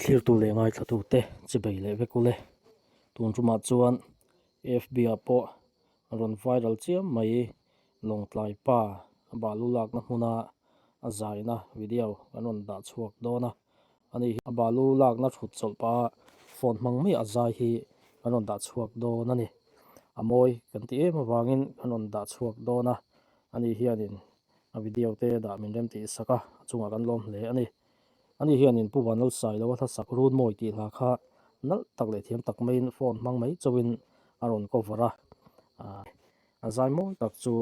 Thlirtu leh ngaithlatute chibei leh vek ule. Tun tumah chuan FB ah pawh a rawn viral chiam mai Lawngtlai pa a balu lakna hmuna a zaina video kan rawn dah chhuak dawn a. Ani hi a balu lakna thut chawlh pah phone hmang mai a zai hi kan rawn dah chhuak dawn a ni. A mawi kan ti em avangin kan rawn dah chhuak dawn a. Ani hianin a video te dah min rem tih sak a, a chungah kan lawm hle a ni. Ani hianin Pu Vanlalsai lo a hlasak Runmawi tih hla kha nalh tak leh thiam tak maiin phone hmang mai chauhin a rawn cover a, a zai mawi tak chu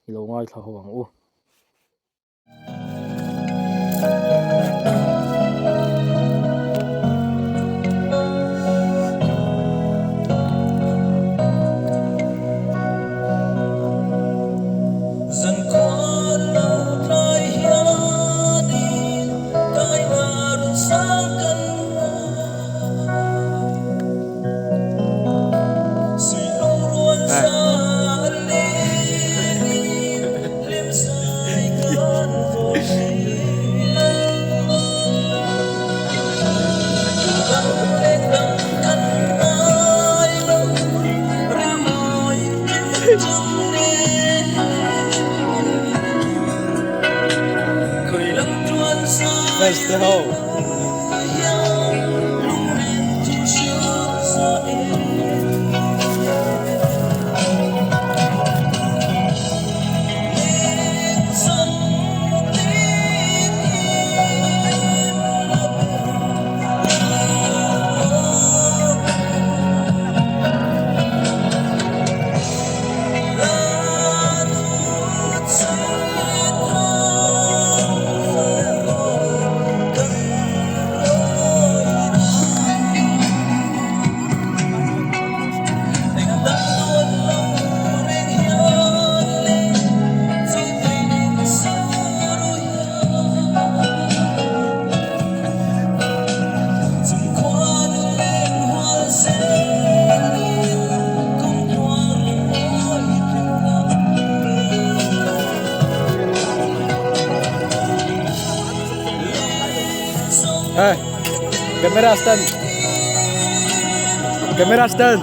i lo ngaithla ho ang u. Fans te ho. Hey, camera stand. Camera stand.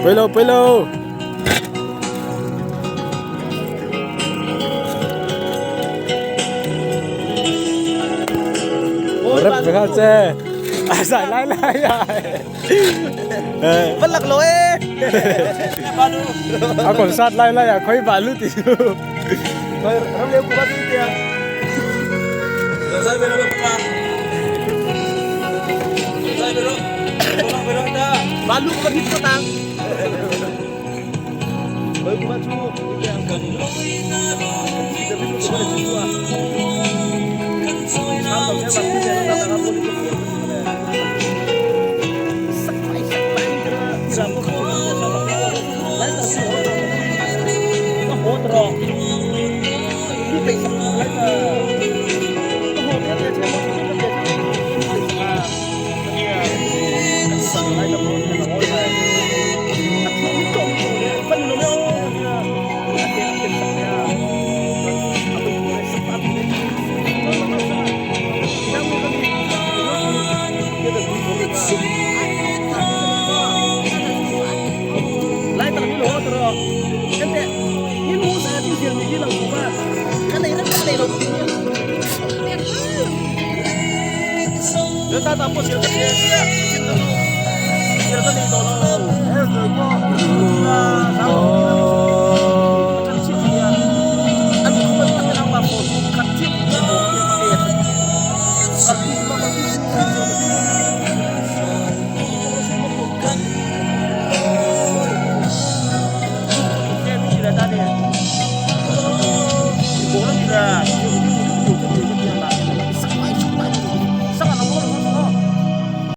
Pelo, pelo. Rap ve kha che. A zai lai lai ai. Vẫn lạc lối. A còn sát lai lai à khoi ba lu ti chu. Ram leu ku ba tu tia. Zai ve ro pa. Zai ve ro. Zai ve ro ta. Ba lu ko hit ko tang. Khoi ku ba chu.